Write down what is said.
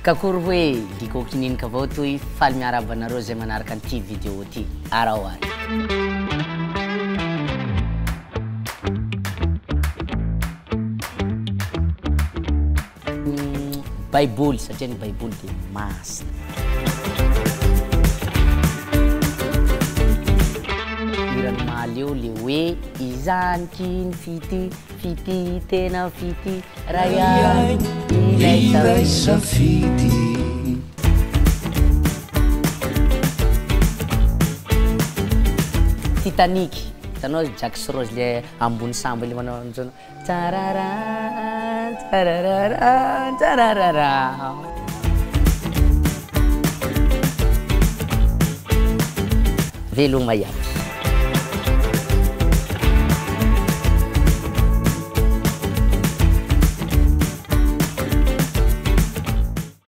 Kakory hoe Diko Kininika avao toy, faly miarahaba anareo zay manaraka an'ity vidéo ty. Araho ary. Baiboly satria ny baiboly dia masina. Hiran'i Mahaleo le hoe izany ky ny fitia, fitia tena fitia, ray ihany ilay safidy. Titanic, hitanao Jack sy Rose le ambony sambo le manao an'izao. Tarara tararara tararara. Veloma iaby.